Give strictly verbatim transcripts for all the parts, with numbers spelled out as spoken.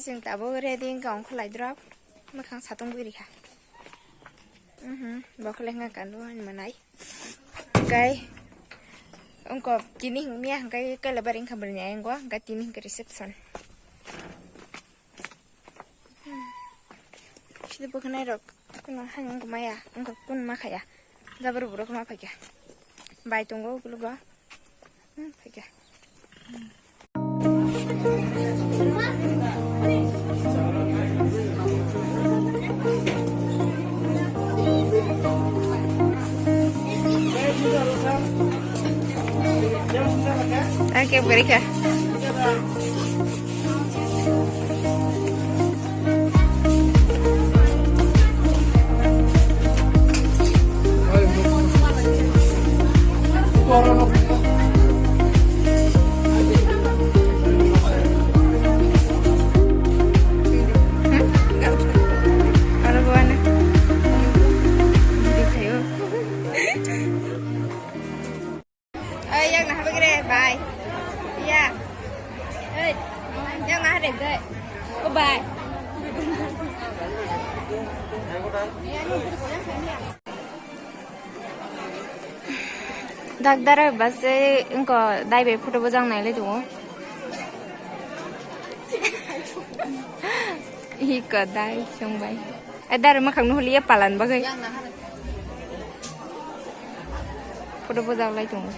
Chwng tabuk ready wngkha, ongkha lai drop. Mwkhang satung bui rikha. Mhm, bo khe lengkha kanu ani manai. Kai, wngkha tini hwnkhe miya hwnkhe kaila bari wngkha bwrwini ayang o, hwnkhe tini hwnkhe reception. Sini bo khe nairok, wngkha maya, wngkha kun ma khaya. Jabra borok ma phaikha. Bai tongo ukologo. Hmm, phaikha. Oke, beri kha. Aro buana. Video khayo. Ay, yang nah begre, bye. Ya. Ay, yang nah deh, bye. Oh, bye. Dakdar base engko dai bai photo bojang nai le tongo. Iko dai song bai. Eh, dar makhang no holiya palan bagai. Photo bojak lai tongo.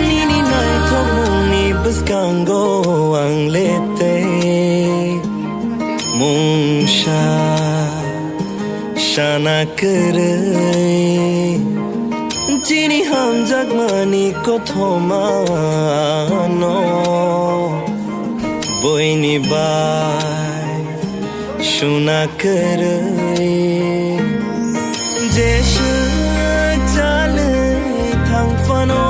Nini naithokmungni bwskango ang leptei mungsa sana kwrwi. Chini hamjakmani kothoma no buini bai suna kwrwi. Jeswk chalwi thang phano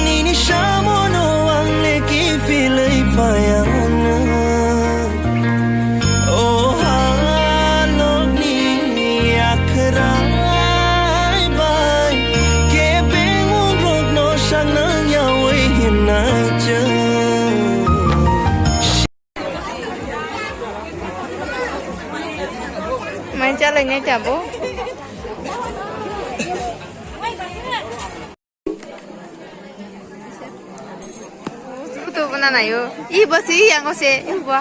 nini samono ang le kiphilwi phaiya hwnwi. O halokni yakhrai bai kebengmungrokno saknang yaui hinnai chwng. Mai chalai nai tabuk. Photo bo nanaio. Ih, bo si yang ko se, ih, bo.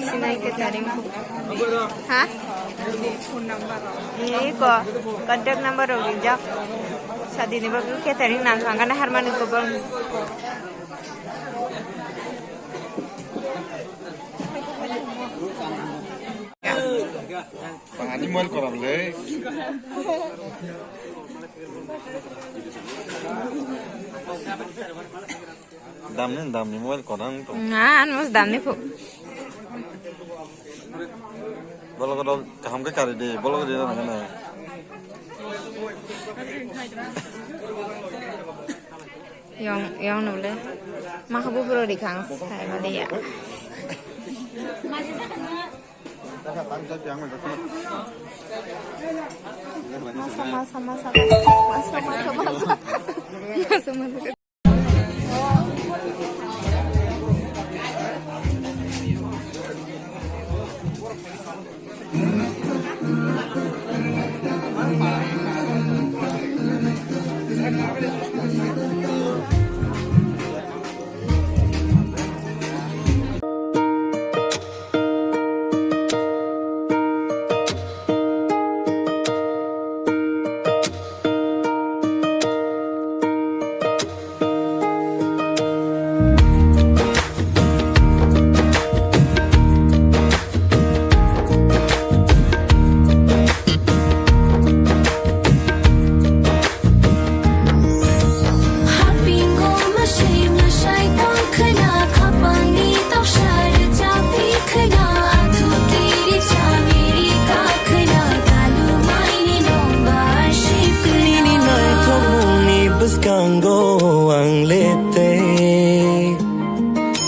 Sinai catering. Ha? Ih, ko. Contact number rok rijak. Sadini bagwi catering nang thangkana harmani ko bang. Ani mobile koram le. Damni, damni mobile koram to. Na, an mos damni phu. Bolo ko kaham ke kari de, bolo ko de na na. Yong, yong nule. Ma khabu bro ri khang sai ma de ya. Masa, masa, masa, masa. Masa, masa, masa. Masa, masa.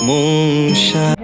mungsa.